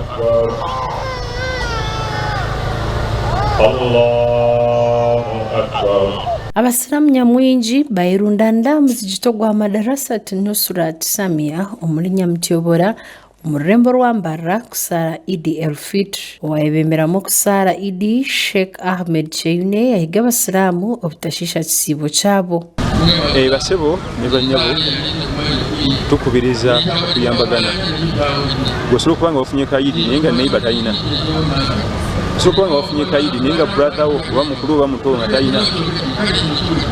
Akbar. Allahu Akbar. Abasiraamu nyamwingi bayerundanira aha muzigiti ogwa Madarasat Nusrat Samia omuri Nyamutyobora omu rurembo rwa Mbarara kusaara Idi El Fitr. Owayebemberamu okusaara Idi, Sheikh Ahmed Kyeyune yahiga abasiraamu obutashiisha kisiibo kyabo. Basebo ne banyabo tukubiriza okuyambagana. Gwe osobola okuba nga wafunye kayidi naye nga neighbor talina. Osobola okuba nga wafunye kayidi naye nga brother wo oba mukulu oba muto nga talina.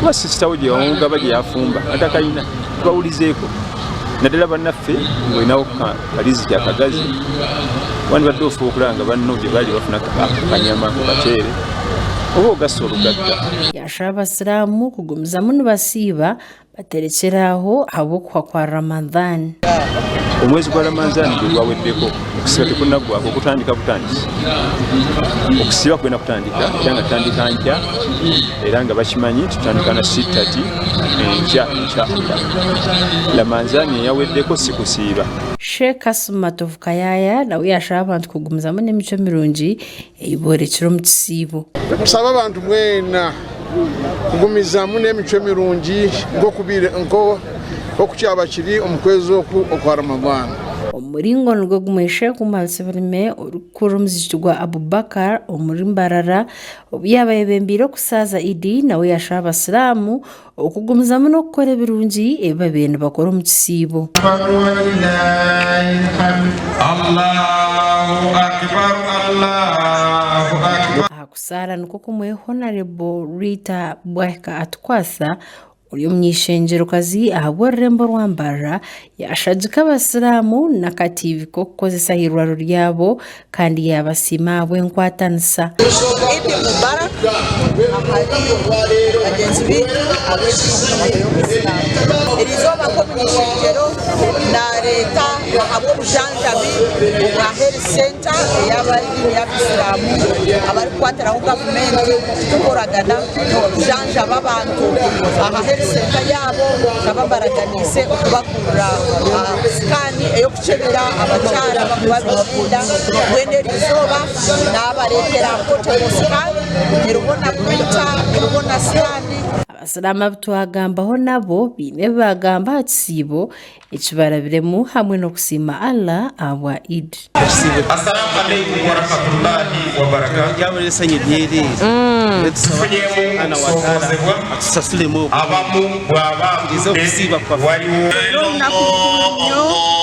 Oba sister wo gyewamugaba gyeyafumba nga takalina. Tubawulizeeko naddala bannaffe ng'olinawo kaliziki akagazi wandibadde ofuba okulaba nga banno gye bali bafuna akanyama ku kaceere oba ogassa olugatta. Yashaba abasiraamu kugumizamu nibasiiba baterekyere aho ahabw'okuhwa kwa Ramadhan. Omwezi gwa Ramanzani gwe gwaweddeko, okusiiba tekunaggwako okutandika butandisi. Okusiiba kugenda kutandika era nga tutandika nkya era nga bakimanyi nti tutandika na sittati enkya inshallah. Ramanzani eyaweddeko si kusiiba. Sheikh Kassim Matovu Kayaya nawe yashaba abantu kugumizamu n'emicwe mirungi ei boorekire omu kisiibo. Nitushaba abantu mwena kugumizamu n'emicwe mirungi nk'oku kyaba kiri omu kwezi oku okwa Ramadhan. Omu muringo nigwo gumwe, Sheikh Umar Ssebulime orikukurira omuzigiti gwa Abubakar omuri Mbarara obu yaaba ayebembeire okusaaza Idi nawe yaashaba abasiraamu Okugumizamu n'okukora ebirungi ebi babaire nibakora omu kisiibo. Aha kusaara nikwo kumwe Honarebo Rita Bwahika Atukwasa ori omuny'eishengyerokazi ahabw'orurembo rwa Mbarara yaashagika abasiraamu n'akatiivi k'okukozesa ah'eirwariro ryabo kandi yaabasiima ahabw'enkwatanisa. Eid Mubarak ahari bagyenzi baitu ab'ediini ey'Obusiraamu. Eriizooba nk'omuny'eishengyero naareeta ahabw'obujanjabi obwa Health Centre ey'ab'ediini y'Abaisiraamu abarikukwatiraho gavumenti kukoragana n'okujanjaba abantu aha Health Centre yaabo bakaba baraganiise okubakurira sikaani Kukyebera abakyara abakuba baine enda mbwenu eri izooba nabaretera portable scan eriho na printer eriho na scan. Abasiraamu abu twagambaho nabo baine ebi baagamba aha kisiibo eki barabiremu hamwe n'okusiima Allah ahabwa Eid. Assalamu alaikum warahmatullahi wabarakatuh. Tufunyemu okusoomoozebwa abamu bwaba afudde waliwo. N'olunaku lukuru nnyo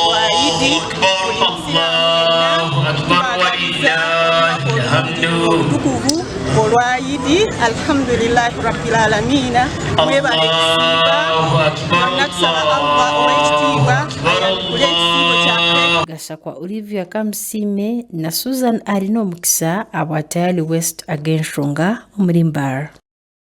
lwa Idi buli Musiraamu yenna tubaagaliza olunaku olungi olutukuvu olwa Idi. Alhamdulillahi Rabbil Alamiina, mwebale kusiiba byonna tusaba Allah ow'ekitiibwa ayanukule ekisiibo kyaffe. Gashakwa Olivia Kamusiime na Susan Arinomukisa abwa Tayali West ag'enshonga omuri Mbarara.